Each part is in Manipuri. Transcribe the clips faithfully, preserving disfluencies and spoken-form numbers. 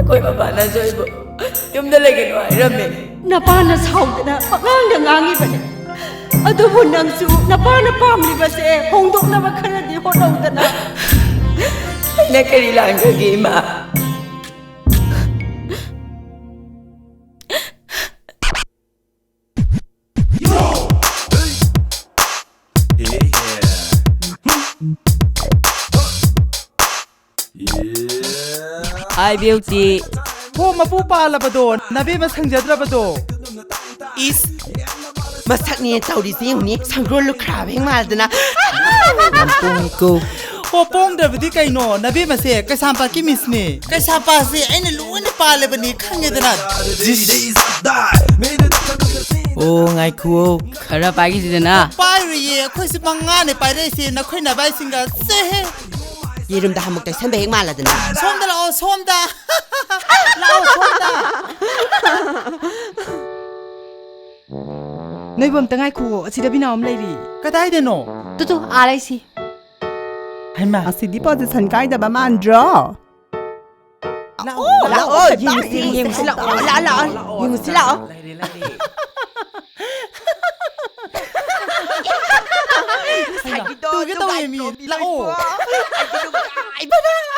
ꯑꯩꯈꯣꯏ ꯃꯃꯥꯅꯁꯨ ꯑꯩꯕꯨ ꯌꯨꯝꯗ ꯂꯩꯒꯅꯨ ꯍꯥꯏꯔꯝꯃꯦ꯫ ꯅꯄꯥꯅ ꯁꯥꯎꯗꯅ ꯄꯉꯥꯡꯗ ꯉꯥꯡꯉꯤꯕꯅꯤ꯫ ꯑꯗꯨꯕꯨ ꯅꯪꯁꯨ ꯅꯄꯥꯅ ꯄꯥꯝꯂꯤꯕꯁꯦ ꯍꯣꯡꯗꯣꯛꯅꯕ ꯈꯔꯗꯤ ꯍꯣꯠꯅꯧꯗꯅ꯫ ꯑꯩꯅ ꯀꯔꯤ ꯂꯥꯟꯈ꯭ꯔꯒꯦ, ꯏꯃꯥ? Hi, Beauty. ꯍꯣ, ꯃꯄꯨ ꯄꯥꯜꯂꯕꯗꯣ, ꯅꯕꯦꯝꯃ ꯁꯪꯖꯗ꯭ꯔꯕꯗꯣ꯫ ꯏꯁ, ꯃꯁꯛꯅꯦ ꯇꯧꯔꯤꯁꯦ ꯌꯦꯡꯉꯨꯅꯦ, ꯁꯪꯒꯣꯜ ꯂꯨꯈ꯭ꯔꯥꯕ ꯍꯦꯛ ꯃꯥꯜꯗꯅ꯫ ꯌꯥꯝ ꯄꯣꯡꯉꯤꯀꯣ꯫ ꯍꯣ, ꯄꯣꯡꯗ꯭ꯔꯕꯗꯤ ꯀꯩꯅꯣ, ꯅꯕꯦꯝꯃꯁꯦ ꯀꯩꯁꯥꯝꯄꯥꯠꯀꯤ ꯃꯤꯁꯅꯦ꯫ ꯀꯩꯁꯥꯝꯄꯥꯠꯁꯦ ꯑꯩꯅ ꯂꯣꯏꯅ ꯄꯥꯜꯂꯕꯅꯤ, ꯈꯪꯉꯦꯗꯅ꯫ ꯖꯤꯁ꯫ ꯑꯣ, ꯉꯥꯏꯈꯨꯑꯣ, ꯈꯔ ꯄꯥꯏꯈꯤꯁꯤꯗꯅ꯫ ꯄꯥꯏꯔꯨꯏꯌꯦ, ꯑꯩꯈꯣꯏꯁꯦ ꯃꯉꯥꯅꯦ ꯄꯥꯏꯔꯛꯏꯁꯦ, ꯅꯈꯣꯏ ꯅꯚꯥꯏꯁꯤꯡꯒ꯫ ꯆꯦꯍꯦ꯫ ꯌꯦꯔꯨꯝꯗ ꯍꯥꯃꯨꯛ ꯇꯩꯁꯟꯕ ꯍꯦꯛ ꯃꯥꯜꯂꯗꯅ꯫ ꯁꯣꯝꯗ ꯂꯥꯛꯑꯣ, ꯁꯣꯝꯗ꯫ ꯂꯥꯛꯑꯣ, ꯁꯣꯝꯗ꯫ ꯅꯣꯏꯕꯨ ꯑꯝꯇ ꯉꯥꯏꯈꯨꯑꯣ, ꯑꯁꯤꯗ ꯕꯤꯅꯥꯎ ꯑꯃ ꯂꯩꯔꯤ꯫ ꯀꯗꯥꯏꯗꯅꯣ? ꯇꯨ, ꯇꯨ, ꯑꯥ ꯂꯩꯁꯤ꯫ ꯍꯩꯃꯥ꯫ ꯑꯁꯤꯗꯤ ꯄꯣꯖꯤꯁꯟ ꯀꯥꯏꯗꯕ ꯃꯥꯟꯗ꯭ꯔꯣ? ꯂꯥꯛꯑꯣ, ꯂꯥꯛꯑꯣ, ꯂꯥꯛꯑꯣ, ꯍꯩꯃꯥ, ꯌꯦꯡꯉꯨꯁꯤ, ꯌꯦꯡꯉꯨꯁꯤ, ꯌꯦꯡꯉꯨꯁꯤ, ꯂꯥꯛꯑꯣ, ꯂꯥꯛꯑꯣ, ꯂꯥꯛꯑꯣ, ꯂꯥꯛꯑꯣ꯫ ꯂꯥꯛꯑꯣ, ꯂꯥꯛꯑꯣ꯫ ꯂꯩꯔꯦ, ꯂꯩꯔꯦ꯫ ꯉꯁꯥꯏꯒꯤꯗꯣ ꯇꯨꯒꯦ ꯇꯧꯋꯦ ꯃꯤ꯫ ꯅꯨꯡꯉꯥꯏꯇ꯭ꯔꯣ, ꯃꯤ ꯂꯥꯛꯑꯣ꯫ ꯂꯥꯛꯄ꯭ꯔꯣ? ꯑꯩꯗꯤ ꯅꯨꯡꯉꯥꯏꯕꯅ꯫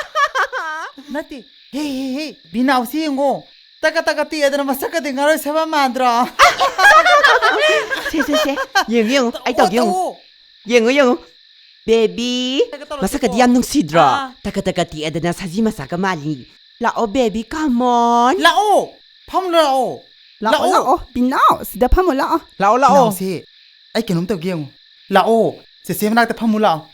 ꯅꯠꯇꯦ꯫ ꯍꯦ, ꯍꯦ, ꯍꯦ, ꯕꯤꯅꯥꯎꯁꯤ ꯌꯦꯡꯉꯣ꯫ ꯇꯒꯠ ꯇꯒꯠ ꯇꯦꯛꯑꯗꯅ ꯃꯁꯛꯀꯗꯤ ꯉꯥꯔꯣꯏ ꯁꯦꯝꯕ ꯃꯥꯟꯗ꯭ꯔꯣ? ꯁꯦ, ꯁꯦ, ꯁꯦ꯫ ꯌꯦꯡꯉꯨ, ꯌꯦꯡꯉꯨ꯫ ꯑꯩ ꯇꯧꯒꯦ, ꯌꯦꯡꯉꯨ꯫ ꯇꯧꯑꯣ꯫ ꯌꯦꯡꯉꯨ, ꯌꯦꯡꯉꯨ꯫ ꯕꯦꯕꯤ, ꯀꯩꯅꯣ ꯇꯧꯔꯁꯤꯀꯣ꯫ ꯃꯁꯛꯀꯗꯤ ꯌꯥꯝ ꯅꯨꯡꯁꯤꯗ꯭ꯔꯣ? ꯑꯥ꯫ ꯇꯒꯠ ꯇꯒꯠ ꯇꯦꯛꯑꯗꯅ ꯁꯖꯤ ꯃꯆꯥꯒ ꯃꯥꯜꯂꯤ꯫ ꯂꯥꯛꯑꯣ, ꯕꯦꯕꯤ, come on꯫ ꯂꯥꯛꯑꯣ, ꯐꯝꯂꯨ ꯂꯥꯛꯑꯣ꯫ ꯂꯥꯛꯑꯣ, ꯂꯥꯛꯑꯣ꯫ ꯂꯥꯛꯑꯣ, ꯕꯤꯅꯥꯎ, ꯁꯤꯗ ꯐꯝꯃꯣ, ꯂꯥꯛꯑꯣ꯫ ꯂꯥꯛꯑꯣ, ꯂꯥꯛꯑꯣ꯫ ꯕꯤꯅꯥꯎꯁꯦ, ꯑꯩ ꯀꯩꯅꯣꯝ ꯇꯧꯒꯦ ꯌꯦꯡꯉꯨ꯫ ꯂꯥꯛꯑꯣ, ꯆꯦꯆꯦ ꯃꯅꯥꯛꯇ ꯐꯝꯃꯨ ꯂꯥꯛꯑꯣ꯫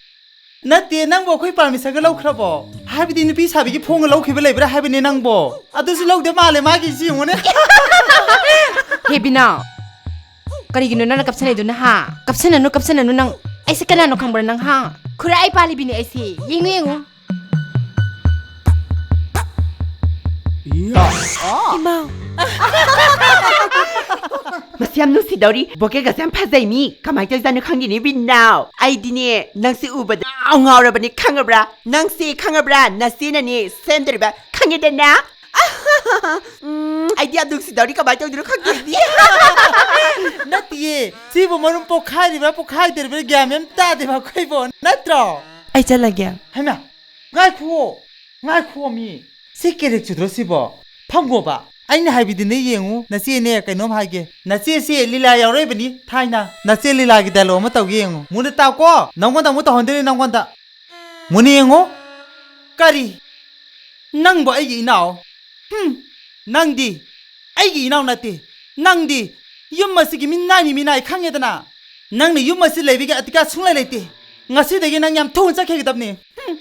ꯅꯠꯇꯦ, ꯅꯪꯕꯨ ꯑꯩꯈꯣꯏ ꯄꯥꯔꯃꯤꯁꯟꯒ ꯂꯧꯈ꯭ꯔꯕꯣ? ꯍꯥꯏꯕꯗꯤ ꯅꯨꯄꯤ ꯁꯥꯕꯤꯒꯤ ꯐꯣꯝꯒ ꯂꯧꯈꯤꯕ ꯂꯩꯕ꯭ꯔꯥ ꯍꯥꯏꯕꯅꯦ ꯅꯪꯕꯣ? ꯑꯗꯨꯁꯨ ꯂꯧꯗ ꯃꯥꯜꯂꯦ ꯃꯥꯒꯤꯁꯤ ꯌꯦꯡꯉꯨꯅꯦ꯫ ꯍꯦ ꯕꯤꯅꯥꯎ, ꯀꯔꯤꯒꯤꯅꯣ ꯅꯪꯅ ꯀꯞꯁꯟꯅꯩꯗꯨꯅ, ꯍꯥ? ꯀꯞꯁꯟꯅꯅꯨ, ꯀꯞꯁꯟꯅꯅꯨ ꯅꯪ꯫ ꯑꯩꯁꯦ ꯀꯅꯥꯅꯣ ꯈꯪꯕ꯭ꯔꯥ ꯅꯪ, ꯍꯥ? ꯈꯨꯔꯥꯏ ꯄꯥꯜꯂꯤꯕꯤꯅꯦ ꯑꯩꯁꯦ꯫ ꯌꯦꯡꯉꯨ, ꯌꯦꯡꯉꯨ꯫ ꯏꯃꯥꯎ꯫ ꯃꯁꯤ ꯌꯥꯝ ꯅꯨꯡꯁꯤꯗꯧꯔꯤ꯫ ꯕꯣꯀꯦꯒꯁꯦ ꯌꯥꯝ ꯐꯖꯩ ꯃꯤ꯫ ꯀꯃꯥꯏꯅ ꯇꯧꯔꯤꯖꯥꯠꯅꯣ ꯈꯪꯗꯦꯅꯦ ꯕꯤꯅꯥꯎ꯫ ꯑꯩꯗꯤꯅꯦ ꯅꯪꯁꯦ ꯎꯕꯗ ꯉꯥꯎ ꯉꯥꯎꯔꯕꯅꯤ ꯈꯪꯉꯕ꯭ꯔꯥ? ꯅꯪꯁꯦ ꯈꯪꯉꯕ꯭ꯔꯥ? ꯅꯆꯦꯅꯅꯦ ꯁꯦꯝꯗꯣꯔꯤꯕ ꯈꯪꯉꯦꯗꯅ? ꯎꯝ, ꯑꯩꯗꯤ ꯌꯥꯝ ꯅꯨꯡꯁꯤꯗꯧꯔꯤ, ꯀꯃꯥꯏꯅ ꯇꯧꯗꯣꯏꯅꯣ ꯈꯪꯗꯦ ꯑꯩꯗꯤ꯫ ꯅꯠꯇꯤꯌꯦ, ꯁꯤꯕꯨ ꯃꯔꯨꯝ ꯄꯣꯛꯈꯥꯏꯔꯤꯕ꯭ꯔꯥ ꯄꯣꯛꯈꯥꯏꯗ꯭ꯔꯤꯕ꯭ꯔꯥ ꯒ꯭ꯌꯥꯟ ꯃꯦꯟ ꯇꯥꯗꯦꯕ ꯑꯩꯈꯣꯏꯕꯣ, ꯅꯠꯇ꯭ꯔꯣ? ꯑꯩ ꯆꯠꯂꯒꯦ꯫ ꯍꯩꯃꯥ, ꯉꯥꯏꯈꯨꯑꯣ, ꯉꯥꯏꯈꯨꯑꯣ ꯃꯤ꯫ ꯁꯤ ꯀꯦꯔꯦꯛ ꯆꯨꯗ꯭ꯔꯣ ꯁꯤꯕꯣ? ꯐꯝꯈꯣꯕ꯫ ꯑꯩꯅ ꯍꯥꯏꯕꯗꯤꯅꯦ ꯌꯦꯡꯉꯨ, ꯅꯆꯦꯅꯦ ꯀꯩꯅꯣꯝ ꯍꯥꯏꯒꯦ꯫ ꯅꯆꯦꯁꯦ ꯂꯤꯂꯥ ꯌꯥꯎꯔꯛꯏꯕꯅꯤ ꯊꯥꯏꯅ꯫ ꯅꯆꯦ ꯂꯤꯂꯥꯒꯤ ꯗꯥꯏꯂꯣꯛ ꯑꯃ ꯇꯧꯒꯦ ꯌꯦꯡꯉꯨ꯫ ꯃꯨꯟꯅ ꯇꯥꯎꯀꯣ, ꯅꯪꯉꯣꯟꯗ ꯑꯃꯨꯛ ꯇꯧꯍꯟꯗꯣꯏꯅꯦ ꯅꯪꯉꯣꯟꯗ꯫ ꯃꯨꯟꯅ ꯌꯦꯡꯉꯨ꯫ ꯀꯔꯤ? ꯅꯪꯕꯨ ꯑꯩꯒꯤ ꯏꯅꯥꯎ? ꯍꯨꯝ, ꯅꯪꯗꯤ ꯑꯩꯒꯤ ꯏꯅꯥꯎ ꯅꯠꯇꯦ꯫ ꯅꯪꯗꯤ ꯌꯨꯝ ꯑꯁꯤꯒꯤ ꯃꯤꯅꯥꯏꯅꯤ, ꯃꯤꯅꯥꯏ, ꯈꯪꯉꯦꯗꯅ꯫ ꯅꯪꯅ ꯌꯨꯝ ꯑꯁꯤ ꯂꯩꯕꯒꯤ ꯑꯙꯤꯀꯥꯔ ꯁꯨꯡꯂꯩ ꯂꯩꯇꯦ꯫ ꯉꯁꯤꯗꯒꯤ ꯅꯪ ꯌꯥꯝ ꯊꯨꯅ ꯆꯠꯈꯤꯒꯗꯕꯅꯤ꯫ ꯍꯨꯝ꯫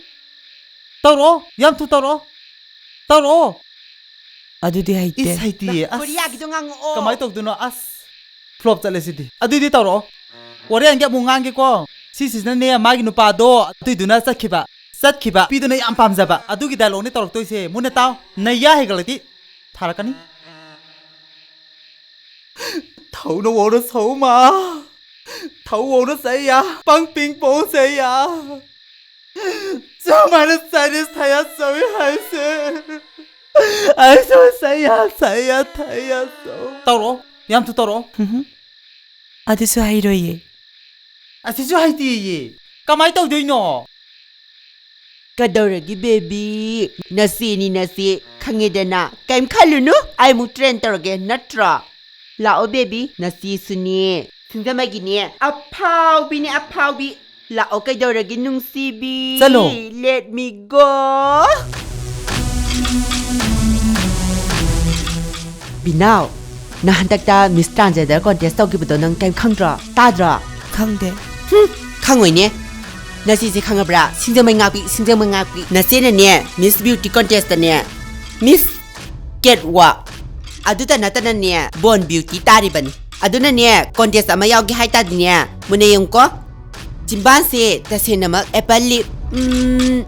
ꯇꯧꯔꯛꯑꯣ, ꯌꯥꯝ ꯊꯨ ꯇꯧꯔꯛꯑꯣ꯫ ꯇꯧꯔꯛꯑꯣ꯫ ꯑꯗꯨꯗꯤ ꯍꯩꯇꯦ꯫ ꯏꯁ, ꯍꯩꯇꯤꯌꯦ꯫ ꯑꯁ꯫ ꯀꯣꯔꯤꯌꯥꯒꯤꯗꯣ ꯉꯥꯡꯉꯛꯑꯣ꯫ ꯀꯃꯥꯏꯅ ꯇꯧꯗꯣꯏꯅꯣ? ꯑꯁ, ꯐ꯭ꯂꯣꯞ ꯆꯠꯂꯦ ꯁꯤꯗꯤ꯫ ꯑꯗꯨꯗꯤ ꯇꯧꯔꯛꯑꯣ꯫ ꯀꯣꯔꯤꯌꯥꯒꯤ ꯑꯃꯨꯛ ꯉꯥꯡꯒꯦꯀꯣ꯫ ꯁꯤꯁꯤꯅꯅꯦ, ꯃꯥꯒꯤ ꯅꯨꯄꯥꯗꯣ ꯑꯗꯨꯏꯗꯨꯅ ꯆꯠꯈꯤꯕ꯫ ꯆꯠꯈꯤꯕ꯫ ꯅꯨꯄꯤꯗꯨꯅ ꯌꯥꯝ ꯄꯥꯝꯖꯕ꯫ ꯑꯗꯨꯒꯤ ꯗꯥꯏꯂꯣꯛꯅꯦ ꯇꯧꯔꯛꯇꯣꯏꯁꯦ꯫ ꯃꯨꯟꯅ ꯇꯥꯎ꯫ ꯅꯌꯥ ꯍꯦꯟꯒꯠꯂꯗꯤ ꯊꯥꯔꯛꯀꯅꯤ꯫ ꯊꯧꯅ ꯋꯥꯎꯅ ꯁꯧꯃ꯫ ꯊꯧ ꯋꯥꯎꯅ ꯆꯩꯌꯥ꯫ ꯄꯪ ꯄꯤꯡ ꯄꯣꯡ ꯆꯩꯌꯥ꯫ ꯁꯨꯃꯥꯏꯅ ꯆꯥꯏꯅꯤꯁ ꯊꯌꯥ ꯆꯧꯏ ꯍꯥꯏꯁꯦ꯫ ꯑꯩꯁꯨ ꯆꯩꯌꯥ, ꯆꯩꯌꯥ, ꯊꯌꯥ ꯆꯧ꯫ ꯇꯧꯔꯛꯑꯣ꯫ ꯌꯥꯝ ꯊꯨ ꯇꯧꯔꯛꯑꯣ꯫ ꯎꯝꯍꯨꯝ꯫ ꯑꯗꯨꯁꯨ ꯍꯩꯔꯣꯏꯌꯦ꯫ ꯑꯁꯤꯁꯨ ꯍꯩꯇꯦꯌꯦ꯫ ꯀꯃꯥꯏ ꯇꯧꯗꯣꯏꯅꯣ? ꯀꯗꯧꯔꯒꯦ ꯕꯦꯕꯤ? ꯅꯆꯦꯅꯤ ꯅꯆꯦ, ꯈꯪꯉꯦꯗꯅ꯫ ꯀꯩꯝ ꯈꯜꯂꯨꯅꯨ, ꯑꯩ ꯑꯃꯨꯛ ꯇ꯭ꯔꯦꯟ ꯇꯧꯔꯒꯦ, ꯅꯠꯇ꯭ꯔꯣ? ꯂꯥꯛꯑꯣ ꯕꯦꯕꯤ, ꯅꯆꯦꯁꯨꯅꯦ꯫ ꯁꯤꯡꯖꯃꯩꯒꯤꯅꯦ, ꯑꯐꯥꯎꯕꯤꯅꯦ, ꯑꯐꯥꯎꯕꯤ꯫ ꯂꯥꯛꯑꯣ ꯀꯩꯗꯧꯔꯒꯦ ꯅꯨꯡꯁꯤꯕꯤ? ꯆꯠꯂꯣ꯫ Let me go. ꯕꯤꯅꯥꯎ, ꯅꯪ ꯍꯟꯗꯛꯇ ꯃꯤꯁ ꯇ꯭ꯔꯥꯟꯖꯦꯟꯗꯔ ꯀꯣꯟꯇꯦꯁ ꯇꯧꯈꯤꯕꯗꯣ ꯅꯪ ꯀꯩꯝ ꯈꯪꯗ꯭ꯔꯣ? ꯇꯥꯗ꯭ꯔꯣ? ꯈꯪꯗꯦ꯫ ꯍꯨꯝ, ꯈꯪꯉꯣꯏꯅꯦ꯫ ꯅꯆꯦꯁꯦ ꯈꯪꯉꯕ꯭ꯔꯥ? ꯁꯤꯡꯖꯃꯩ ꯉꯥꯛꯄꯤ, ꯁꯤꯡꯖꯃꯩ ꯉꯥꯛꯄꯤ꯫ ꯅꯆꯦꯅꯅꯦ, ꯃꯤꯁ ꯕ꯭ꯌꯨꯇꯤ ꯀꯣꯟꯇꯦꯁꯇꯅꯦ, ꯃꯤꯁ ꯀꯦꯠ ꯋꯥꯛ꯫ ꯑꯗꯨꯇ ꯅꯠꯇꯅꯅꯦ, ꯕꯣꯟ ꯕ꯭ꯌꯨꯇꯤ ꯇꯥꯔꯤꯕꯅꯤ꯫ ꯑꯗꯨꯅꯅꯦ, ꯀꯣꯟꯇꯦꯁ ꯑꯃ ꯌꯥꯎꯒꯦ ꯍꯥꯏ ꯇꯥꯔꯗꯤꯅꯦ, ꯃꯨꯟꯅ ꯌꯦꯡꯉꯨꯀꯣ꯫ ꯆꯤꯝꯕꯥꯟꯁꯦ ꯇꯁꯦꯡꯅꯃꯛ ꯑꯦꯄꯜ ꯂꯤꯞ, ꯎꯝ,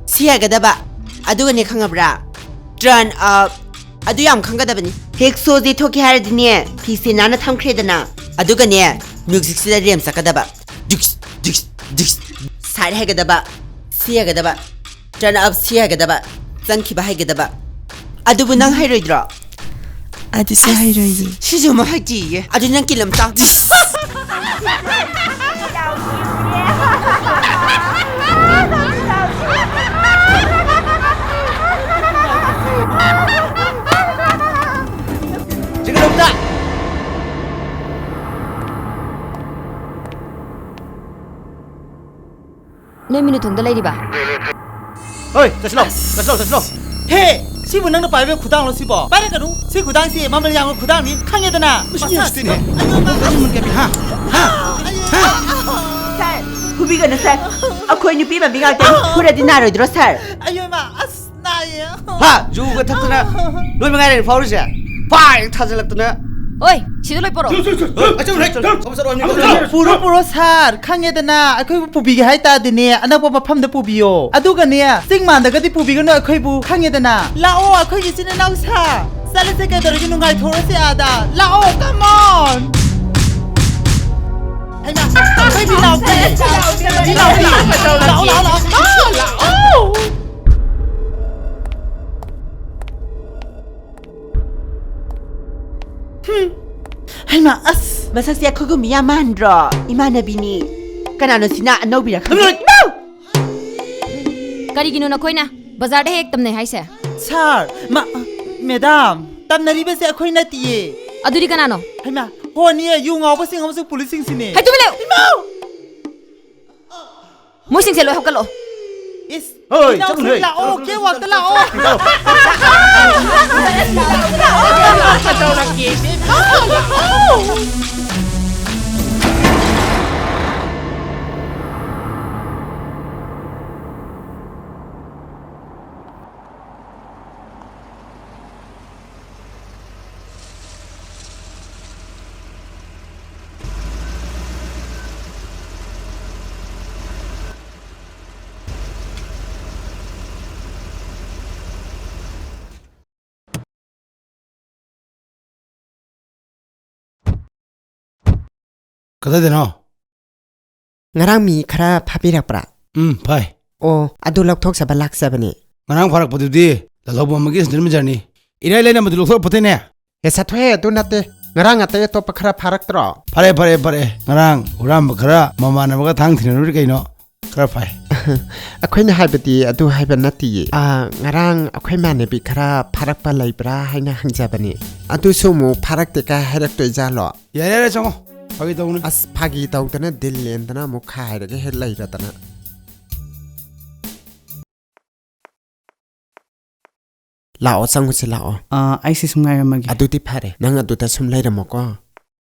ꯁꯤ ꯍꯥꯏꯒꯗꯕ꯫ ꯑꯗꯨꯒꯅꯦ ꯈꯪꯉꯕ꯭ꯔꯥ? Turn up. ꯑꯗꯨ ꯌꯥꯝ ꯈꯪꯒꯗꯕꯅꯤ꯫ ꯍꯦꯛ ꯁꯣꯁꯦ ꯊꯣꯛꯀꯦ ꯍꯥꯏꯔꯗꯤꯅꯦ, ꯐꯤꯁꯦ ꯅꯥꯟꯅ ꯊꯝꯈ꯭ꯔꯦꯗꯅ꯫ ꯑꯗꯨꯒꯅꯦ, ꯃ꯭ꯌꯨꯖꯤꯛꯁꯤꯗ ꯔꯦꯝ ꯆꯠꯀꯗꯕ꯫ Disks, disks, disks. ꯁꯥꯏꯠ ꯍꯥꯏꯒꯗꯕ, ꯁꯤ ꯍꯥꯏꯒꯗꯕ꯫ ꯇꯔꯟ ꯑꯞ ꯁꯤ ꯍꯥꯏꯒꯗꯕ꯫ ꯆꯪꯈꯤꯕ ꯍꯩꯒꯗꯕ꯫ ꯑꯗꯨꯕꯨ ꯅꯪ ꯍꯩꯔꯣꯏꯗ꯭ꯔꯣ? ꯑꯗꯨꯁꯨ ꯍꯩꯔꯣꯏꯌꯦ꯫ ꯁꯤꯁꯨ ꯑꯃ ꯍꯩꯇꯤꯌꯦ꯫ ꯑꯗꯨ ꯅꯪ ꯀꯤꯂꯝ ꯆꯥꯎ꯫ ꯆꯤꯡꯈꯠꯂꯨꯝꯗ꯫ ꯅꯣꯏ ꯃꯤꯅꯨ ꯊꯣꯡꯗ ꯂꯩꯔꯤꯕ? ꯍꯣꯏ, ꯆꯠꯁꯤꯜꯂꯣ, ꯆꯠꯁꯤꯜꯂꯣ, ꯆꯠꯁꯤꯜꯂꯣ꯫ ꯍꯦ, ꯁꯤꯕꯨ ꯅꯪꯅ ꯄꯥꯏꯕ ꯈꯨꯗꯥꯡꯂꯣ ꯁꯤꯕꯣ? ꯄꯥꯏꯔꯛꯀꯅꯨ, ꯁꯤ ꯈꯨꯗꯥꯡꯁꯤ ꯃꯃꯜ ꯌꯥꯝꯕ ꯈꯨꯗꯥꯡꯅꯤ, ꯈꯪꯉꯦꯗꯅ꯫ ꯃꯁꯤ ꯃꯁꯛ-, ꯅꯨꯡꯁꯤꯇꯦꯅꯦ꯫ ꯑꯌꯣ, ꯃꯥ-, ꯀꯔꯤ ꯃꯨꯟꯒꯦ ꯍꯥ? ꯍꯥ? ꯍꯥ? ꯁꯥꯔ, ꯐꯨꯕꯤꯒꯅꯨ ꯁꯥꯔ꯫ ꯑꯩꯈꯣꯏ ꯅꯨꯄꯤ ꯃꯕꯤ ꯉꯥꯛꯇꯅꯤ, ꯐꯨꯔꯗꯤ ꯅꯥꯔꯣꯏꯗ꯭ꯔꯣ ꯁꯥꯔ? ꯑꯌꯣ, ꯃꯥ, ꯑꯁ, ꯅꯥꯏꯌꯦ꯫ ꯍꯥ? ꯖꯨꯒ ꯊꯛꯇꯅ ꯂꯣꯏ ꯃꯉꯥꯏꯔꯦ ꯐꯥꯎꯔꯤꯁꯦ꯫ ꯄꯥꯏ ꯊꯥꯖꯤꯜꯂꯛꯇꯅ꯫ ꯑꯣꯏ, ꯁꯤꯗ ꯂꯣꯏ ꯄꯣꯔꯛꯑꯣ꯫ ꯄꯨꯔꯣ, ꯄꯨꯔꯣ, ꯁꯥꯔ꯫ ꯈꯪꯉꯦꯗꯅ, ꯑꯩꯈꯣꯏꯕꯨ ꯄꯨꯕꯤꯒꯦ ꯍꯥꯏ ꯇꯥꯔꯗꯤꯅꯦ, ꯑꯅꯛꯄ ꯃꯐꯝꯗ ꯄꯨꯕꯤꯌꯣ꯫ ꯑꯗꯨꯒꯅꯦ, ꯆꯤꯡ ꯃꯥꯟꯗꯒꯗꯤ ꯄꯨꯕꯤꯒꯅꯨ ꯑꯩꯈꯣꯏꯕꯨ꯫ ꯈꯪꯉꯦꯗꯅ꯫ ꯂꯥꯛꯑꯣ, ꯑꯩꯈꯣꯏꯒꯤ ꯏꯆꯤꯟ ꯏꯅꯥꯎ ꯁꯥ꯫ ꯆꯠꯂꯁꯦ, ꯀꯩꯗꯧꯔꯒꯦ? ꯅꯨꯡꯉꯥꯏꯊꯣꯛꯑꯁꯦ ꯑꯥꯗ꯫ ꯂꯥꯛꯑꯣ, come on꯫ ꯍꯩꯃꯥ, ꯑꯩꯈꯣꯏ ꯕꯤꯅꯥꯎ, ꯕꯤꯅꯥꯎ, ꯂꯥꯛꯑꯣ, ꯂꯥꯛꯑꯣ, ꯂꯥꯛꯑꯣ꯫ ꯂꯥꯛꯑꯣ꯫ ꯍꯨꯝ꯫ ꯍꯩꯃꯥ, ꯑꯁ! ꯃꯁꯛꯁꯦ ꯑꯩꯈꯣꯏꯒꯨꯝꯕ ꯌꯥꯝ ꯃꯥꯟꯗ꯭ꯔꯣ? ꯏꯃꯥꯟꯅꯕꯤꯅꯤ꯫ ꯀꯅꯥꯅꯣ ꯁꯤꯅ? ꯑꯅꯧꯕꯤꯔ ꯈꯪꯗꯦ꯫ ꯏꯃꯥꯎ! ꯀꯔꯤꯒꯤꯅꯣ ꯅꯈꯣꯏꯅ ꯕꯖꯥꯔꯗ ꯍꯦꯛ ꯇꯝꯅꯩ ꯍꯥꯏꯁꯦ? ꯁꯥꯔ, ꯃ-, ꯃꯦꯗꯥꯝ, ꯇꯝꯅꯔꯤꯕꯁꯦ ꯑꯩꯈꯣꯏ ꯅꯠꯇꯤꯌꯦ꯫ ꯑꯗꯨꯗꯤ ꯀꯅꯥꯅꯣ? ꯍꯩꯃꯥ, ꯍꯣꯅꯤꯌꯦ, ꯌꯨ ꯉꯥꯎꯕꯁꯤꯡ ꯑꯃꯁꯨꯡ ꯄꯨꯂꯤꯁꯁꯤꯡꯁꯤꯅꯦ꯫ ꯍꯩ, ꯇꯨꯃꯤꯟ ꯂꯩꯌꯨ! ꯏꯃꯥꯎ! ꯃꯣꯏꯁꯤꯡꯁꯦ ꯂꯣꯏ ꯍꯧꯒꯠꯂꯛꯑꯣ꯫ ꯏꯁ, ꯍꯣꯏ, ꯏꯅꯥꯎꯁꯤꯡ ꯆꯠꯂꯨ, ꯍꯣꯏ꯫ ꯂꯥꯛꯑꯣ, ꯀꯦꯋꯥꯛꯇ ꯂꯥꯛꯑꯣ꯫ ꯂꯥꯛꯑꯣ꯫ ꯀꯗꯥꯏꯗꯅꯣ? ꯉꯔꯥꯡ ꯃꯤ ꯈꯔ ꯐꯥꯕꯤꯔꯛꯄ꯭ꯔꯥ? ꯎꯝ, ꯐꯥꯏ꯫ ꯑꯣ, ꯑꯗꯨ ꯂꯧꯊꯣꯛꯆꯕ ꯂꯥꯛꯆꯕꯅꯤ꯫ ꯉꯔꯥꯡ ꯐꯥꯔꯛꯄꯗꯨꯗꯤ ꯂꯧꯍꯧꯕ ꯑꯃꯒꯤ ꯁꯦꯟꯇ꯭ꯔꯦꯜ ꯃꯦꯖꯔꯅꯤ꯫ ꯏꯔꯥꯏ ꯂꯥꯏꯅ ꯃꯗꯨ ꯂꯧꯊꯣꯔꯛꯄ ꯊꯦꯡꯅꯦ꯫ ꯍꯦ, ꯁꯥꯊꯣꯏ, ꯑꯗꯨ ꯅꯠꯇꯦ꯫ ꯉꯔꯥꯡ ꯑꯇꯩ ꯑꯇꯣꯞꯄ ꯈꯔ ꯐꯥꯔꯛꯇ꯭ꯔꯣ? ꯐꯔꯦ, ꯐꯔꯦ, ꯐꯔꯦ꯫ ꯉꯔꯥꯡ ꯍꯨꯔꯥꯟꯕ ꯈꯔ ꯃꯃꯥꯟꯅꯕꯒ ꯊꯥꯡ ꯊꯤꯅꯔꯨꯔꯤ ꯀꯩꯅꯣ? ꯈꯔ ꯐꯥꯏ꯫ ꯑꯩꯈꯣꯏꯅ ꯍꯥꯏꯕꯗꯤ ꯑꯗꯨ ꯍꯥꯏꯕ ꯅꯠꯇꯤꯌꯦ꯫ ꯑꯥ, ꯉꯔꯥꯡ ꯑꯩꯈꯣꯏ ꯏꯃꯥꯟꯅꯕꯤ ꯈꯔ ꯐꯥꯔꯛꯄ ꯂꯩꯕ꯭ꯔꯥ ꯍꯥꯏꯅ ꯍꯪꯖꯕꯅꯤ꯫ ꯑꯗꯨꯁꯨ ꯑꯃꯨꯛ ꯐꯥꯔꯛꯇꯦ ꯀꯥꯏ ꯍꯥꯏꯔꯛꯇꯣꯏꯖꯥꯠꯂꯣ? ꯌꯥꯔꯦ, ꯌꯥꯔꯦ, ꯆꯪꯉꯣ꯫ ꯐꯥꯒꯤ ꯇꯧꯕꯅꯤ꯫ ꯑꯁ, ꯐꯥꯒꯤ ꯇꯧꯗꯅ ꯗꯤꯜ ꯂꯦꯟꯗꯅ ꯑꯃꯨꯛ ꯈꯥꯏꯔꯒ ꯍꯦꯛ ꯂꯩꯔꯗꯅ꯫ ꯂꯥꯛꯑꯣ, ꯆꯪꯉꯨꯁꯤ, ꯂꯥꯛꯑꯣ꯫ ꯑꯥ, ꯑꯩꯁꯦ ꯁꯨꯝ ꯉꯥꯏꯔꯝꯃꯒꯦ꯫ ꯑꯗꯨꯗꯤ ꯐꯔꯦ, ꯅꯪ ꯑꯗꯨꯗ ꯁꯨꯝ ꯂꯩꯔꯝꯃꯣꯀꯣ꯫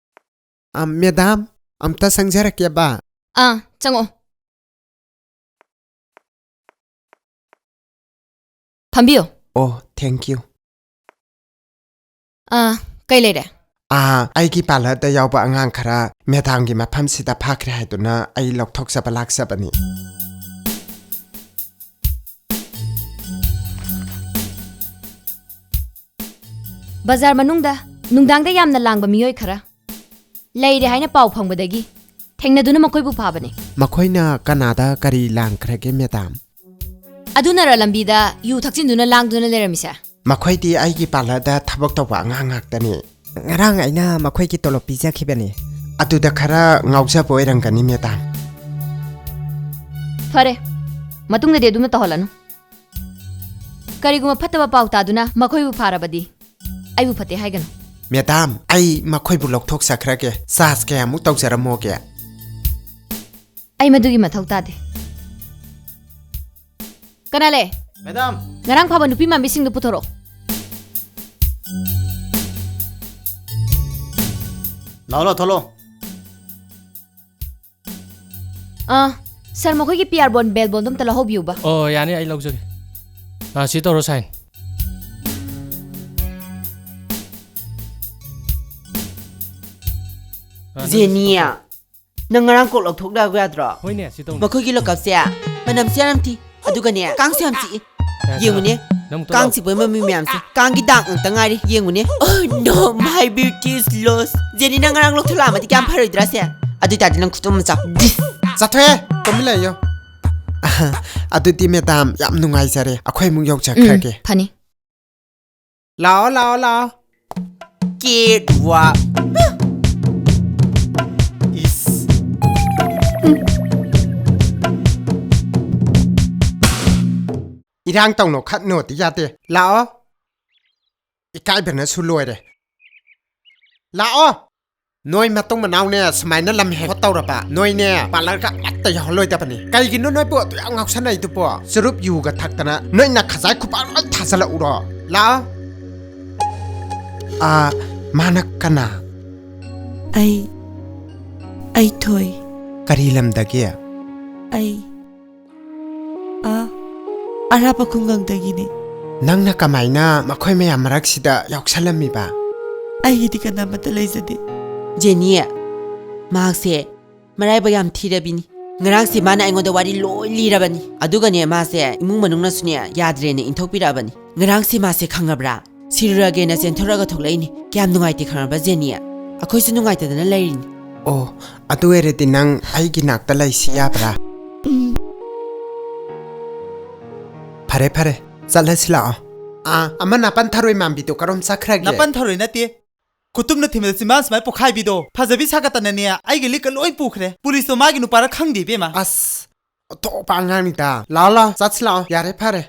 ꯑꯥ, ꯃꯦꯗꯥꯝ, ꯑꯝꯇ ꯆꯪꯖꯔꯛꯀꯦꯕ꯫ ꯑꯥ, ꯆꯪꯉꯛꯑꯣ꯫ ꯐꯝꯕꯤꯌꯨ꯫ ꯑꯣ, thank you꯫ ꯑꯥ, ꯀꯩ ꯂꯩꯔꯦ? ꯑꯥ, ꯑꯩꯒꯤ ꯄꯥꯔꯂꯔꯗ ꯌꯥꯎꯕ ꯑꯉꯥꯡ ꯈꯔ ꯃꯦꯗꯥꯝꯒꯤ ꯃꯐꯝꯁꯤꯗ ꯐꯥꯈ꯭ꯔꯦ ꯍꯥꯏꯗꯨꯅ ꯑꯩ ꯂꯧꯊꯣꯛꯆꯕ ꯂꯥꯛꯆꯕꯅꯤ꯫ ꯕꯖꯥꯔ ꯃꯅꯨꯡꯗ ꯅꯨꯡꯗꯥꯡꯗ ꯌꯥꯝꯅ ꯂꯥꯡꯕ ꯃꯤꯑꯣꯏ ꯈꯔ ꯂꯩꯔꯦ ꯍꯥꯏꯅ ꯄꯥꯎ ꯐꯪꯕꯗꯒꯤ ꯊꯦꯡꯅꯗꯨꯅ ꯃꯈꯣꯏꯕꯨ ꯐꯥꯕꯅꯤ꯫ ꯃꯈꯣꯏꯅ ꯀꯅꯥꯗ ꯀꯔꯤ ꯂꯥꯡꯈ꯭ꯔꯒꯦ, ꯃꯦꯗꯥꯝ? ꯑꯗꯨꯅꯔ ꯂꯝꯕꯤꯗ ꯌꯨ ꯊꯛꯆꯤꯟꯗꯨꯅ ꯂꯥꯡꯗꯨꯅ ꯂꯩꯔꯝꯃꯤꯁꯦ? ꯃꯈꯣꯏꯗꯤ ꯑꯩꯒꯤ ꯄꯥꯔꯂꯔꯗ ꯊꯕꯛ ꯇꯧꯕ ꯑꯉꯥꯡ ꯉꯥꯛꯇꯅꯤ꯫ ꯉꯔꯥꯡ ꯑꯩꯅ ꯃꯈꯣꯏꯒꯤ ꯇꯣꯂꯣꯞ ꯄꯤꯖꯈꯤꯕꯅꯤ꯫ ꯑꯗꯨꯗ ꯈꯔ ꯉꯥꯎꯖꯕ ꯑꯣꯏꯔꯝꯒꯅꯤ, ꯃꯦꯗꯥꯝ꯫ ꯐꯔꯦ, ꯃꯇꯨꯡꯗꯗꯤ ꯑꯗꯨꯝꯅ ꯇꯧꯍꯜꯂꯅꯨ꯫ ꯀꯔꯤꯒꯨꯝꯕ ꯐꯠꯇꯕ ꯄꯥꯎ ꯇꯥꯗꯨꯅ ꯃꯈꯣꯏꯕꯨ ꯐꯥꯔꯕꯗꯤ ꯑꯩꯕꯨ ꯐꯠꯇꯦ ꯍꯥꯏꯒꯅꯨ꯫ ꯃꯦꯗꯥꯝ, ꯑꯩ ꯃꯈꯣꯏꯕꯨ ꯂꯧꯊꯣꯛꯆꯈ꯭ꯔꯒꯦ꯫ ꯆꯥꯔꯖ ꯀꯌꯥꯃꯨꯛ ꯇꯧꯖꯔꯝꯃꯣꯒꯦ? ꯑꯩ ꯃꯗꯨꯒꯤ ꯃꯊꯧ ꯇꯥꯗꯦ꯫ ꯀꯅꯥ ꯂꯩ? ꯃꯦꯗꯥꯝ! ꯉꯔꯥꯡ ꯐꯥꯕ ꯅꯨꯄꯤ ꯃꯥꯟꯕꯤꯁꯤꯡꯗꯨ ꯄꯨꯊꯣꯔꯛꯑꯣ꯫ ꯂꯥꯎ, ꯂꯥꯎ, ꯊꯣꯛꯂꯛꯑꯣ꯫ ꯑꯥ, ꯁꯥꯔ, ꯃꯈꯣꯏꯒꯤ ꯄꯤ ꯑꯥꯔ ꯕꯣꯟ, ꯕꯦꯜ ꯕꯣꯟꯗꯣ ꯑꯝꯇ ꯂꯧꯍꯧꯕꯤꯌꯨꯕ꯫ ꯑꯣ, ꯌꯥꯅꯤ, ꯑꯩ ꯂꯧꯖꯒꯦ꯫ ꯑꯥ, ꯁꯤ ꯇꯧꯔꯣ, ꯁꯥꯏꯟ꯫ ꯑꯥ, ꯅꯪ ꯖꯦꯅꯤ, ꯁꯤ ꯇꯧꯔꯣ꯫ ꯅꯪ ꯉꯔꯥꯡ ꯀꯣꯛ ꯂꯧꯊꯣꯛꯂꯛꯑꯒ ꯌꯥꯗ꯭ꯔꯣ? ꯍꯣꯏꯅꯦ, ꯁꯤ ꯇꯧꯔꯣ꯫ ꯃꯈꯣꯏꯒꯤ ꯂꯣꯀꯞꯁꯦ ꯃꯅꯝꯁꯨ ꯌꯥꯝ ꯅꯝꯊꯤ, ꯑꯗꯨꯒꯅꯦ, ꯀꯥꯡꯁꯨ ꯌꯥꯝ ꯆꯤꯛꯏ꯫ ꯑꯦ, ꯌꯦꯡꯉꯨꯅꯦ, ꯅꯪ ꯑꯃꯨꯛꯇ ꯀꯥꯡ ꯇꯧꯔꯣ꯫ ꯆꯤꯛꯄ ꯃꯃꯤ ꯃꯌꯥꯝꯁꯦ ꯀꯥꯡꯒꯤ ꯗꯥꯛ ꯉꯥꯛꯇ ꯉꯥꯏꯔꯦ꯫ ꯌꯦꯡꯉꯨꯅꯦ꯫ Oh no, my beauty is lost. Jenny, ꯅꯪ ꯉꯔꯥꯡ ꯂꯧꯊꯣꯛꯂꯛꯑꯝꯃꯗꯤ ꯀꯌꯥꯝ ꯐꯔꯣꯏꯗ꯭ꯔꯥ ꯁꯦ? ꯑꯗꯨ ꯑꯣꯏꯇꯥꯔꯗꯤ ꯅꯪ ꯈꯨꯇꯨꯝ ꯃꯆꯥ꯫ ꯆꯠꯊꯣꯛꯑꯦ, ꯇꯨꯃꯤꯟ ꯂꯩꯌꯣ꯫ ꯑꯗꯨꯗꯤ ꯃꯦꯗꯥꯝ, ꯌꯥꯝ ꯅꯨꯡꯉꯥꯏꯖꯔꯦ, ꯑꯩꯈꯣꯏ ꯑꯃꯨꯛ ꯌꯧꯖꯈ꯭ꯔꯒꯦ꯫ ꯎꯝ, ꯐꯅꯤ꯫ ꯂꯥꯛꯑꯣ, ꯂꯥꯛꯑꯣ, ꯂꯥꯛꯑꯣ꯫ ꯀꯦꯠ ꯋꯥꯛ꯫ ꯏꯁ꯫ ꯏꯔꯥꯡ ꯇꯧꯅꯣ, ꯈꯠꯅꯣꯗꯤ ꯌꯥꯗꯦ꯫ ꯂꯥꯛꯑꯣ꯫ ꯏꯀꯥꯏꯕꯅꯁꯨ ꯂꯣꯏꯔꯦ꯫ ꯂꯥꯛꯑꯣ꯫ ꯅꯣꯏ ꯃꯇꯨꯡ ꯃꯅꯥꯎꯅꯦ ꯁꯨꯃꯥꯏꯅ ꯂꯝ ꯍꯦꯟꯕ ꯇꯧꯔꯕ ꯅꯣꯏꯅꯦ ꯄꯥꯔꯂꯔꯒ ꯑꯃꯠꯇ ꯌꯥꯎꯍꯜꯂꯣꯏꯗꯕꯅꯤ꯫ ꯀꯩꯒꯤꯅꯣ ꯅꯣꯏꯕꯨ ꯑꯗꯨ ꯌꯥꯝ ꯉꯥꯎꯁꯟꯅꯩꯗꯨꯕꯣ? ꯆꯨꯔꯨꯞ ꯌꯨꯒ ꯊꯛꯇꯅ ꯅꯣꯏ ꯅꯈꯖꯥꯏ ꯈꯨꯄꯥꯛ ꯂꯣꯏ ꯊꯥꯖꯜꯂꯛꯎꯔꯣ? ꯂꯥꯛꯑꯣ꯫ ꯑꯥ, ꯃꯥꯅ ꯀꯅꯥ? ꯑꯩ, ꯑꯩ ꯊꯣꯏ꯫ ꯀꯔꯤ ꯂꯝꯗꯒꯤ? ꯑꯩ, ꯑꯥ, ꯑꯔꯥꯞꯄ ꯈꯨꯡꯒꯪꯗꯒꯤꯅꯦ꯫ ꯅꯪꯅ ꯀꯃꯥꯏꯅ ꯃꯈꯣꯏ ꯃꯌꯥꯝ ꯃꯔꯛꯁꯤꯗ ꯌꯥꯎꯁꯜꯂꯝꯃꯤꯕ? ꯑꯩꯒꯤꯗꯤ ꯀꯅꯥꯃꯠꯇ ꯂꯩꯖꯗꯦ꯫ ꯖꯦꯅꯤ, ꯃꯍꯥꯛꯁꯦ ꯃꯔꯥꯏꯕꯛ ꯌꯥꯝ ꯊꯤꯔꯕꯤꯅꯤ꯫ ꯉꯔꯥꯡꯁꯦ ꯃꯥꯅ ꯑꯩꯉꯣꯟꯗ ꯋꯥꯔꯤ ꯂꯣꯏ ꯂꯤꯔꯕꯅꯤ꯫ ꯑꯗꯨꯒꯅꯦ, ꯃꯥꯁꯦ ꯏꯃꯨꯡ ꯃꯅꯨꯡꯅꯁꯨꯅꯦ ꯌꯥꯗ꯭ꯔꯦꯅ ꯏꯟꯊꯣꯛꯄꯤꯔꯛꯑꯕꯅꯤ꯫ ꯉꯔꯥꯡꯁꯦ ꯃꯥꯁꯦ ꯈꯪꯉꯕ꯭ꯔꯥ? ꯁꯤꯔꯨꯔꯒꯦꯅ ꯆꯦꯟꯊꯣꯔꯛꯑꯒ ꯊꯣꯛꯂꯛꯏꯅꯤ꯫ ꯀꯌꯥꯝ ꯅꯨꯡꯉꯥꯏꯇꯦ ꯈꯪꯉꯕ꯭ꯔꯥ, ꯖꯦꯅꯤ? ꯑꯩꯈꯣꯏꯁꯨ ꯅꯨꯡꯉꯥꯏꯇꯗꯅ ꯂꯩꯔꯤꯅꯤ꯫ ꯑꯣ, ꯑꯗꯨ ꯑꯣꯏꯔꯗꯤ ꯅꯪ ꯑꯩꯒꯤ ꯅꯥꯛꯇ ꯂꯩꯁꯤ ꯌꯥꯕ꯭ꯔꯥ? ꯎꯝ꯫ ꯐꯔꯦ, ꯐꯔꯦ, ꯆꯠꯂꯁꯤ ꯂꯥꯛꯑꯣ꯫ ꯑꯥ, ꯑꯃ ꯅꯥꯄꯟ ꯊꯔꯣꯏ ꯃꯥꯟꯕꯤꯗꯣ ꯀꯔꯣꯝ ꯆꯠꯈ꯭ꯔꯒꯦ? ꯅꯥꯄꯟ ꯊꯔꯣꯏ ꯅꯠꯇꯦ, ꯈꯨꯇꯨꯝꯅ ꯊꯤꯟꯕꯗ ꯆꯤꯝꯕꯥꯟ ꯁꯨꯃꯥꯏꯅ ꯄꯣꯛꯈꯥꯏꯕꯤꯗꯣ꯫ ꯐꯖꯕꯤ ꯁꯥꯒꯠꯇꯅꯅꯦ ꯑꯩꯒꯤ ꯂꯤꯛꯀ ꯂꯣꯏ ꯄꯨꯈ꯭ꯔꯦ꯫ ꯄꯨꯂꯤꯁꯇꯣ ꯃꯥꯒꯤ ꯅꯨꯄꯥꯔ ꯈꯪꯗꯦ, ꯏꯕꯦꯝꯃ꯫ ꯑꯁ, ꯑꯇꯣꯞꯄ ꯑꯉꯥꯡꯅꯤꯗ꯫ ꯂꯥꯛꯑꯣ, ꯂꯥꯛꯑꯣ, ꯆꯠꯁꯤ ꯂꯥꯛꯑꯣ꯫ ꯌꯥꯔꯦ, ꯐꯔꯦ꯫